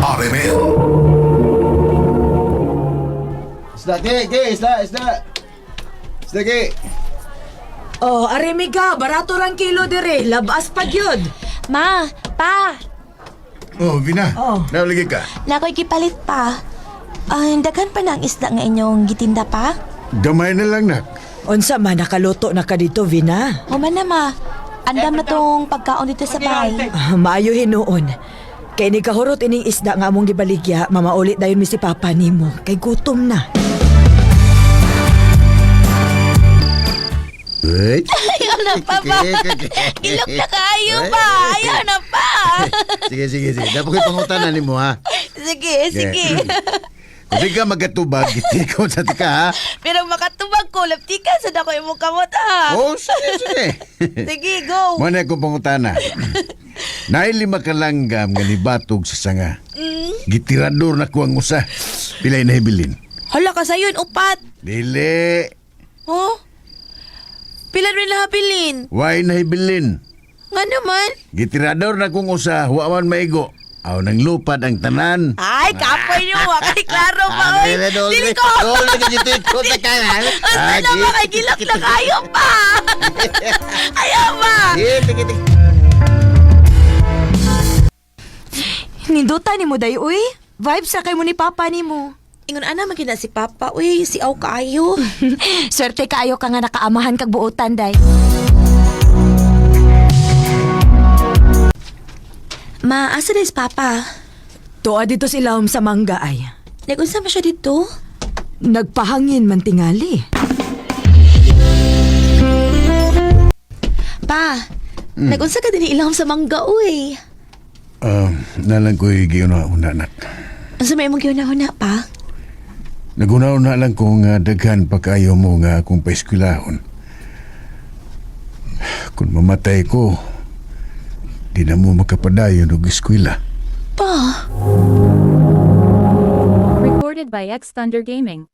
RMN. Isda, ge, ge, isda, isda. Isda, ge. Oh, arimiga, barato rang kilo dire, labas pa gyud. Ma, pa, Oh, Vina. Oh. Nauligi ka. nako'y gipalit pa. Ay, daghan pa na ang isda nga inyong gitinda pa. Gamay na lang, nak. Unsa man nakaluto na ka dito, Vina? Human na ma, andam na tong pagkaon dito sa bahay. Ah, maayo hinuon. Kay ni kahurot ining isda nga among gibaligya, mamaulit dayon mi si Papa nimo. Kay gutom na. Wait. Ayaw na pa ba? Ilok na kayo pa! Ayaw na pa! Sige, sige, sige. Dapat ko'y pangutanan nimo, ha? Sige, sige. Kung di ka magkatubag, ikaw sa tika, ha? Pero makatubag ko, laptika sa dako imong kamot ha. Oh, sige, sige. Sige, go. Muna akong pangutana. Naay lima ka langgam nga nibatog sa sanga. Gitirador na ko ang usa. Pilay na hibilin. Hala ka sayon, upat. Dili. Oh? Pila rin nahabilin? Why na hibilin? Nga naman. Gitirador na kong usa, wa man maigo. Aw nang lupad ang tanan. Ay, kapoy niyo. Kay klaro pa, oy. Dili ko. Basta na ba kay gilak na kayo pa. Ayaw pa. Ninduta ni mo day uy. Vibes sa kay mo ni Papa nimo. Ingon ana man gyud na si Papa, uy, si aw kaayo. Swerte kaayo ka nga nakaamahan kag buotan, day. Ma, asa na si Papa? Tuwa dito si Laom sa mangga ay. Nagunsa man siya dito? Nagpahangin man tingali. Pa, nagunsa ka din ilahom sa mangga, uy. Nalang ko'y giuna-una, nak. Unsa may imong gihuna-huna pa? Naguna-una lang ko nga daghan pagkayo mo nga akong paeskwelahon. Kung mamatay ko, di na mo makapadayon og eskwela. Pa, Recorded by X Thunder Gaming.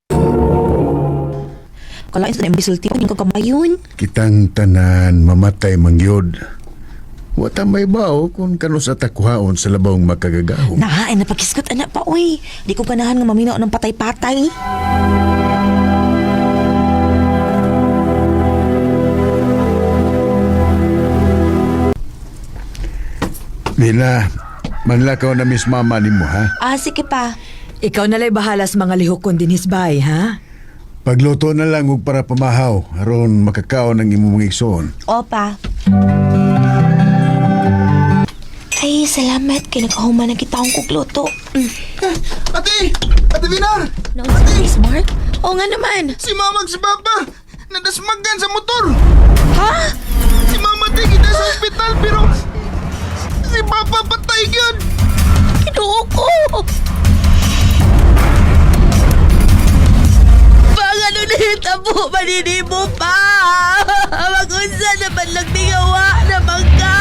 kalain sa imong gisulti ko kamayon. Kitang tanan mamatay mangyod. Wa ta may bao kung kano sa takuhaon sa labawng makagagahom. Na, ay napakisgot anak pa, uy. Di ko ganahan nga maminaw ng patay-patay. Nila, manlakaw na miss mama nimo ha. Ah, sige pa. Ikaw na lay bahala sa mga lihokon din hisbay, ha? Pagluto na lang og para pamahaw aron makakaon ang imong mga igsoon. Opa. Ay, salamat kay nagkahuman na kita akong kugluto. Ate! Ate Vinar! No, Ate! Mark? Oo nga naman. Si Mama at si Papa! Nadasmagan sa motor! Ha? Si Mama te kita sa ospital pero si Papa patay yun! Kinuo ko! Bang ano na yung tabo, maninimo pa! Magunsa na man lang tingawa na bangka!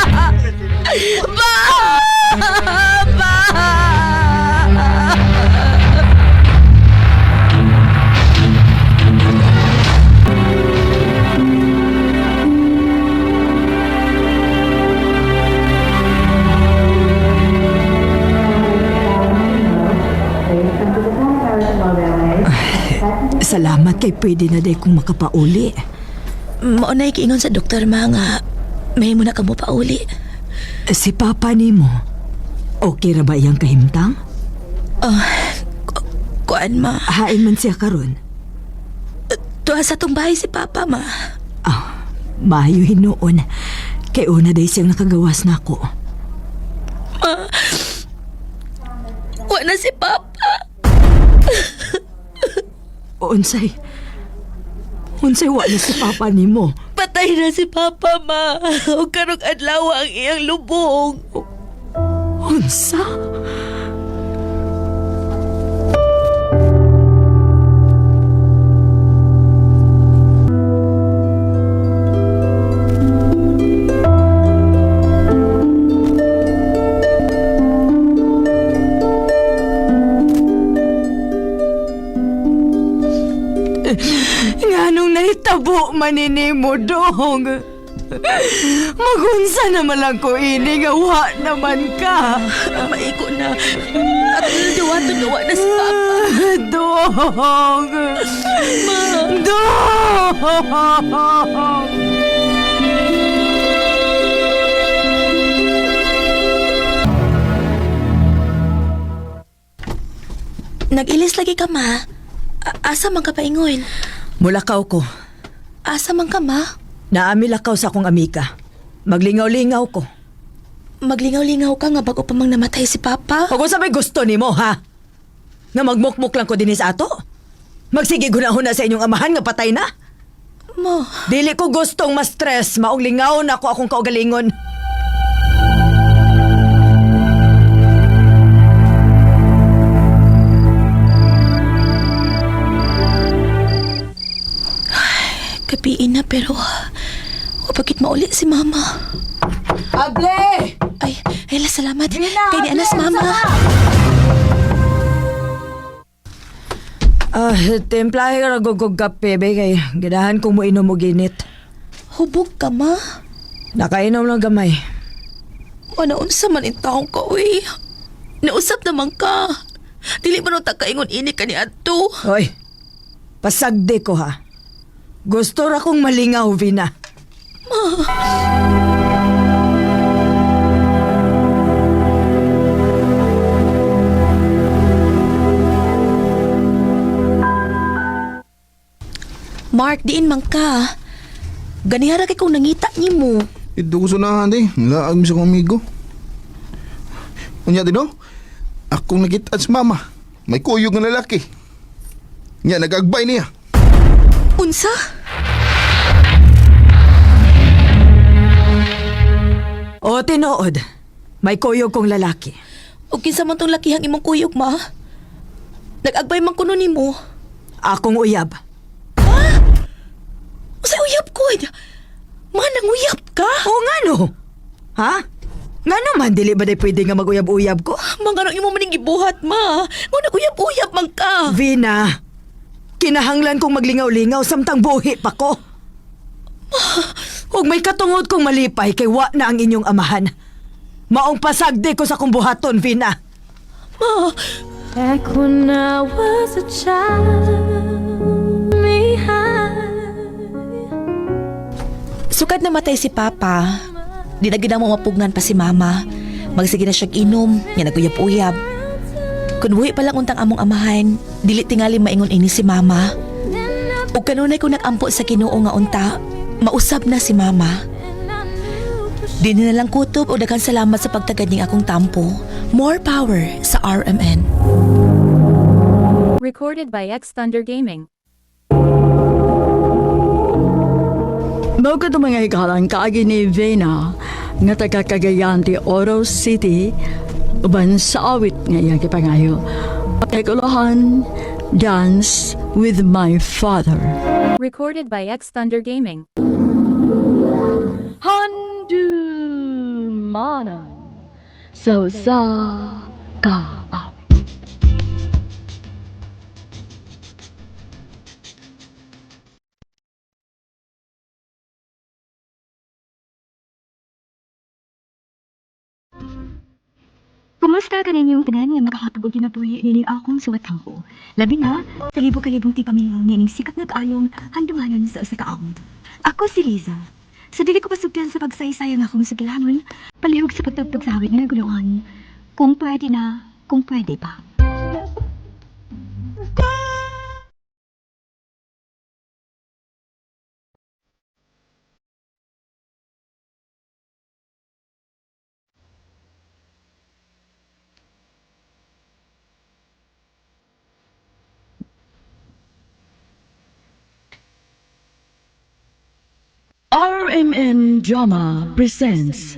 Ba! Ba! Salamat kay pwede na day kong makapauli. Maunay kiingon sa doktor ma nga may mo na kamo pauli. Si Papa nimo, okay ra ba iyang kahimtang? Kuan ma, Hain man siya karon. tuwa sa tong bahay si Papa ma. Ah, maayo hinuon. Kay una day siyang nakagawas nako. Wa na si Papa. Unsay? Unsay wa na si Papa nimo? Patay na si Papa ma. O karong adlaw ang iyang lubong. Unsa? Nganong nahitabo maninimo dong? Magunsa naman lang ko ini nga wa naman ka. Maiko na. At duwa to duwa na si Papa. Dong! Dong! Nag-ilis lagi ka, ma. Asa man ka paingon? Mulakaw ko. Asa man ka, ma? Naami lakaw sa akong amika. Maglingaw-lingaw ko. Maglingaw-lingaw ka nga bago pa mang namatay si Papa. Kung sa may gusto nimo, ha? Nga magmukmuk lang ko dinhi sa ato? Magsige gunahon na sa inyong amahan nga patay na? Ma, Dili ko gustong ma-stress, maong lingaw na ako akong kaugalingon. kapiin na pero wapagit mauli si Mama. Able! Ay, ela, salamat. Gina, Kay ni anas, Able, Mama. Ah, templahe ra gugog kape be kay ganahan kong moinom og init. Hubog ka, ma. Nakainom lang gamay. Wala unsa man in taong ka, uy. Nausap naman ka. Dili man unta kaingon ini ka ni adto. Hoy. Pasagdi ko ha. Gusto ra kong malingaw, Vina. Mark, diin man ka. Ganihara kay kong nangita nimo. Ito ko sunahan di. Laag mi sa kong amigo. Unya din no? Akong nakita si mama. May kuyog nga lalaki. Nya nagagbay niya. Unsa? O tinuod. May kuyog kong lalaki. O kinsa man tong lakihang imong kuyog, ma? Nag-agbay man kuno nimo. Akong uyab. Unsay uyab ko? Ma, nanguyab ka? O nga no? Ha? Nga naman, dili ba day pwede nga maguyab-uyab ko? Mga nang imo maning gibuhat, ma. Nga naguyab-uyab man ka. Vina, kinahanglan kong maglingaw-lingaw samtang buhi pa ko. Ug may katungod kong malipay kay wa na ang inyong amahan. Maong pasagdi ko sa kong buhaton, Vina. Ma, Back when I was a child, me high. Sukad namatay si Papa, di na gid mo mapugnan pa si Mama. Magsige na siyang inom, nga naguyab-uyab. Kun buhi pa lang untang among amahan, dili tingali maingon ini si Mama. Ug kanunay ko nagampo sa Ginoo nga unta, mausab na si Mama. Di na lang kutob o daghan salamat sa pagtagad ning akong tampo. More power sa RMN. Recorded by X Thunder Gaming. Mao kadto mga hikalang kaagi ni Vena nga taga Cagayan de Oro City uban sa awit nga iyang gipangayo. Kaguluhan, Dance with My Father. Recorded by X Thunder Gaming. Handumanan sa usa ka awit. Kumusta ka ninyong tanan nga makakatubog kinabuhi nining akong suwatang ko. Labi na, sa libo-kalibong ti pamilya nining sikat nga kaayong handumanan sa usa ka awit. Ako si Liza. Sa dili ko pasugdan sa pagsaysay ang akong sugilanon, palihog sa pagtugtog sa awit nga naguluhan. Kung pwede na, kung pwede pa. RMN Drama presents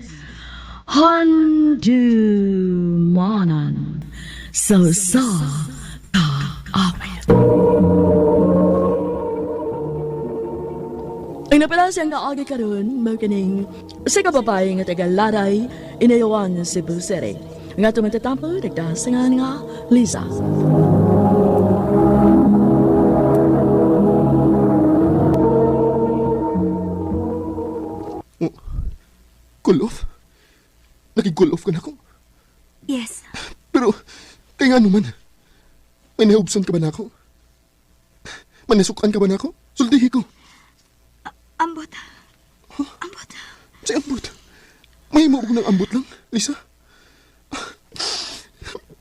Handumanan sa usa ka awit. Ang napala siyang kaagi karon mao kining sa kababae nga taga Laray, Inayawan, Cebu City. Nga tumatatampo nagdasangan nga Liza. Cool off? Nakig-cool off ka na ako? Yes. Pero, kaya nga naman. May nahubsan ka ba na ako? Manasukan ka ba na ako? Sultihi ko. Ambot. Ambot. Sa ambot. May mo ng ambot lang, Lisa.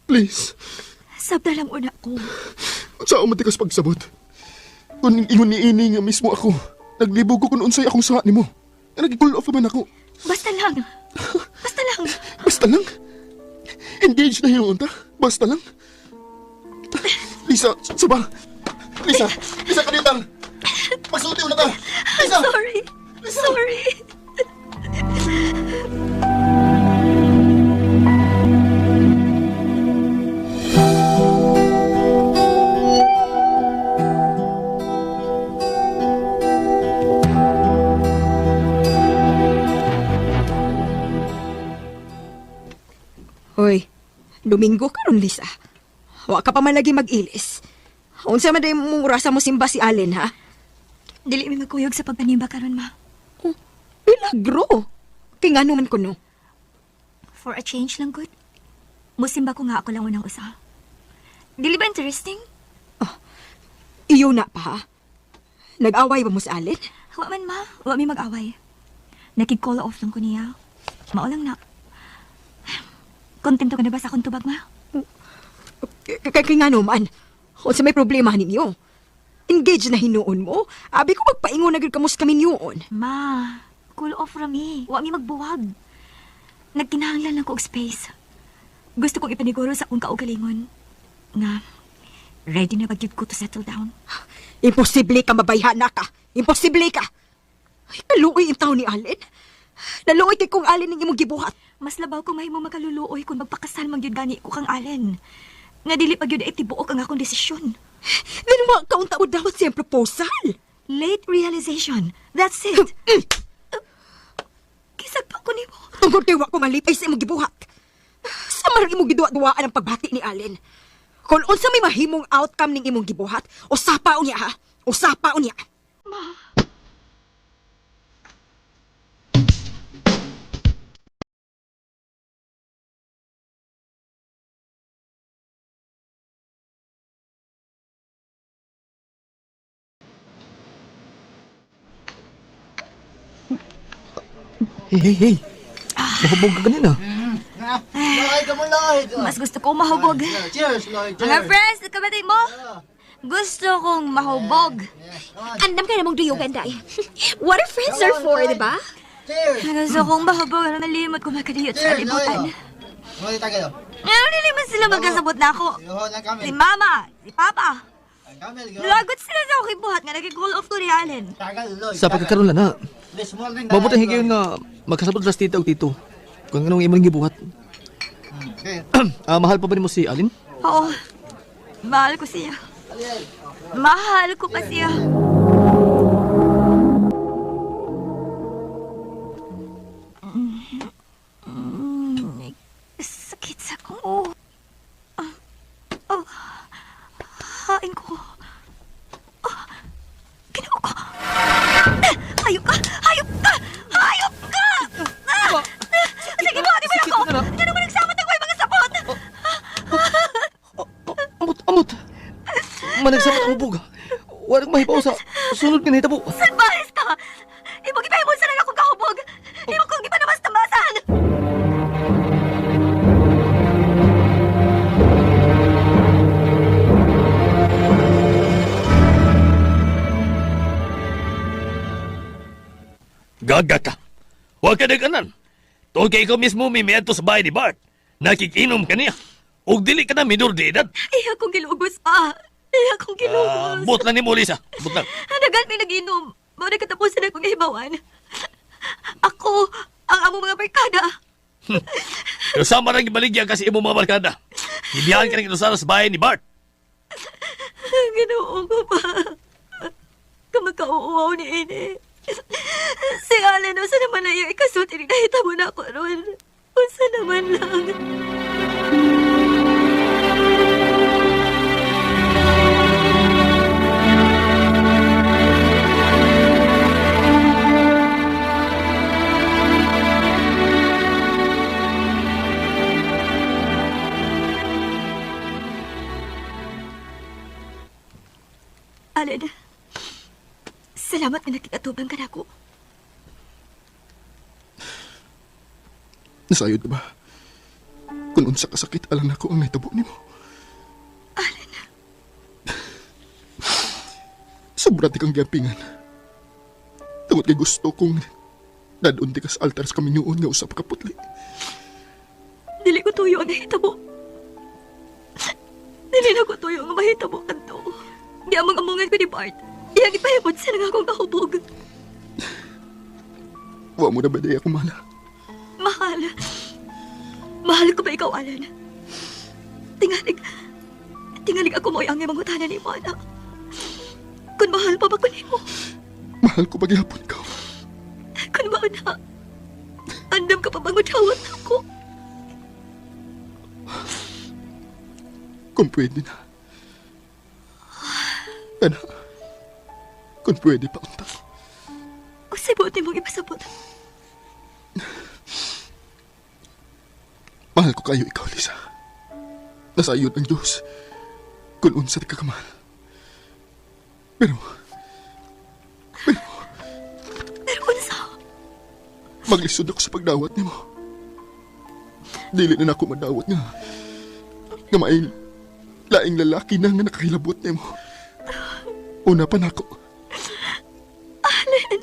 Please. Sabta lang una ko. Sa matikas pagsabot. Kung ingon ni ini nga mismo ako, naglibog ko kung unsay akong saha nimo. Nga nag-cool off man ako. Basta lang. Basta lang. Basta lang. Engage na hinuon ta. Basta lang. Lisa, suba. Lisa, Lisa kanitang. Magsulti na ka. Lisa. Sorry. Sorry. Hoy, Domingo karon Lisa. Wa ka pa man lagi mag-ilis. Unsa man day mong orasa mo simba si Allen, ha? Dili mi magkuyog sa pagpanimba karon ma. Oh, milagro. Kay ngano man kuno. For a change lang good. Musimba ko nga ako lang unang usa. Dili ba interesting? Iyo na pa, ha? Nag-away ba mo si Allen? Wa man ma, wa mi mag-away. Nakig-call off lang ko niya. Mao lang na. Kontento ka na ba sa akong tubag ma? Kay ngano man. Unsa may problema ninyo? Engage na hinuon mo. Abi ko magpaingon na gyud kamo sa kaminyoon. Ma, cool off rami. Wa mi magbuwag. Nagkinahanglan lang ko og space. Gusto kong ipaniguro sa akong kaugalingon. Nga, ready na ba gyud ko to settle down? Imposible ka mabayhana ka. Imposible ka. Ay, kaluoy ang tao ni Allen. Naluoy kay kung Allen ang imong gibuhat. Mas labaw ko mahimo makaluluoy kung magpakasal man gyud gani ko kang Allen. Nga dili pa gyud ay tibuok ang akong desisyon. Then wa ka unta mo dawat siyang proposal. Late realization. That's it. Kisag pa ko nimo. Tungkol kay wa ko malipay sa imong gibuhat. Sa marang imong giduwa-duwaan ang pagbati ni Allen. Kung unsa may mahimong outcome ning imong gibuhat, usapa unya ha. Usapa unya. Hey, hey, hey. Mahubog ka kanina. Mas gusto kong mahubog. Mga friends, nagkabatay mo? Gusto kong mahubog. Andam ka namang duyugan, day. What are friends are for, di ba? Gusto kong mahubog. Ano nalimot ko makadiyot sa kalibutan. Ngayon, hindi man sila magkasabot na ako. Si Mama, si Papa. Lagot sila sa aking buhat nga nag-call off ko ni Allen. Sa pagkakaroon lang na. Mabuti ang higayon nga magkasabot sa tita o tito. Kung anong imong gibuhat. Mahal pa ba nimo si Alin? Oo. Mahal ko siya. Mahal ko pa siya. Sakit sa kong ulo. Ah, oh, hain ko. Oh, ginawa ko. Ah, Hayop ka! Hayop ka! Hayop ka! Ah, ah, Sige, buhatin mo na ako! Ano naman nagsamot ako yung mga sapot? Amot, amot. Managsamot ang hubog. Walang mahibaw sa sunod nga nahitabo. Salbahes ka! Imong ipahimon sa lang akong kahubog! Imo kong ipanamas-tamasan! Gaga ka. Huwag ka nag-anan. Tuwag kay ikaw mismo may miadto sa bahay ni Bart. Nakikinom ka niya. Ug dili ka na minor de edad. Iya kong gilugos pa! Iya kong gilugos! But lang ni mo, Lisa. But lang. Hanagan may nag-inom. Mao na katapusan akong hibawan. Ako, ang among mga barkada. Pero sama rang ibaligya kasi imong mga barkada. Ibiyahan ka ng inusara sa bahay ni Bart. Ginoo ko pa. Kamakauuaw ni ini. Si Allen, usa naman na iya ikasulti ni nahita mo na ako ron. Usa naman lang. Alan, salamat nga nakikatubang ka nako. Nasayod ba? Kung unsa kasakit alang nako ang nahitabo nimo. Alan, Sobra di kang giampingan. Tungod kay gusto kong dadun di ka sa altar sa kaminyuon nga usa pa ka putli. Dili ko tuyo ang nahitabo. Dili na ko tuyo ang mahitabo kadto. Di among amungan ko ni Bart. Iyang ipahimod sa nang akong kahubog. Wa mo na ba di ako mala? Mahal. Mahal ko ba ikaw, Alan? Tingalig. Tingalig ako mo'y ang imong ni mo, anak. Kung mahal pa ba ko nimo? Mahal ko paghihapon ikaw. Kung mao na, andam ka pa bang udawat ako? Kung pwede na. Ana, kung pwede pa unta. Usay buot nimong ipasabot. Mahal ko kayo ikaw, Lisa. Nasa iyo ang Diyos. Kung unsa di ka kamahal. Pero, Pero unsa? Maglisod ako sa pagdawat nimo. Dili na nako madawat nga. Nga may laing lalaki na nga nakahilabot nimo. Una pa nako. Alan!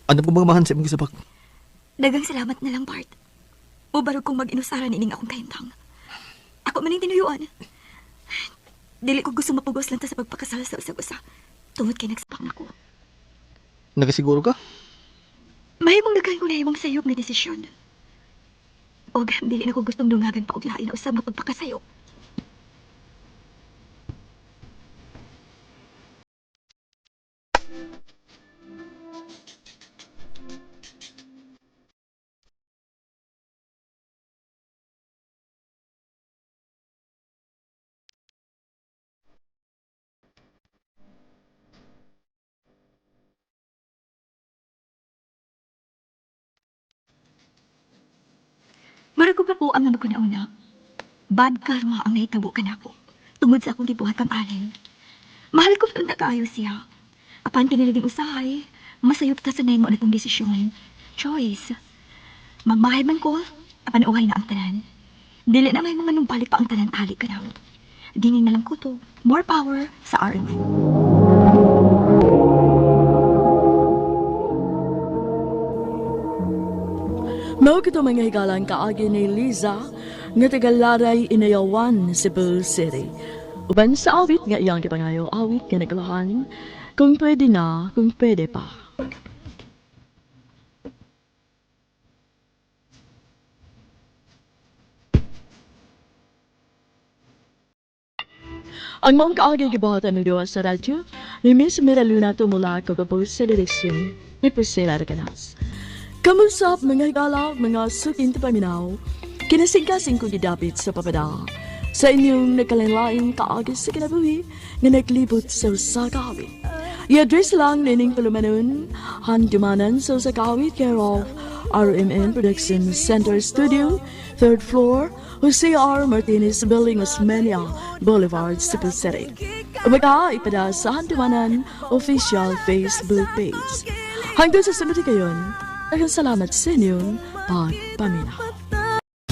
Andam ko mga mahan sa imong gisabak. Dagang salamat na lang, Bart. Mubarog kong mag-inusaran ining akong kahimtang. Ako man ang tinuyuan. Dili ko gusto mapugos lang ta sa pagpakasal sa usag-usa. Tungod kay nagsapak na ko. Nakasiguro ka? Mahimong nagkain ko na imong sayop nga desisyon. Og dili na ko gustong dungagan pa og lain na usab nga pagpakasayo. Murag ko pa po ang una. Bad karma ang nahitabo kanako. Tungod sa akong gibuhat kang Allen. Mahal ko na kaayo siya. Apan kiniliging usahay, masayop ta sa nahimo na itong desisyon. Choice. Magmahal man ko, apan uhay na ang tanan. Dili na may mga numbalik pa ang tanan tali ka na. Dingin na lang ko to. More power sa RMN. Mao kito mga higalang kaagi ni Liza nga tagalaray Inayawan, Cebu City. Uban sa awit nga iyang gipangayo awit nga naglahan kung pwede na, kung pwede pa. Ang maong kaagi gibuhatan ng duwa sa radyo ni Miss Miraluna Tumula kagapos sa direksyon ni Priscilla Recanas. Kamusap mga higala, mga sukin paminaw, kinasingkasing ko gidapit sa papada. Sa inyong nagkalain-laing kaagi sa kinabuhi nga naglibot sa usa ka awit. I-address lang nining tulumanon, handumanan sa usa ka awit care of RMN Production Center Studio, third floor, Jose R. Martinez Building, Osmeña Boulevard, Cebu City. Umaga, ipada sa Handumanan official Facebook page. Hanggang sa sunod kayon, daghang salamat sa inyong pagpaminaw.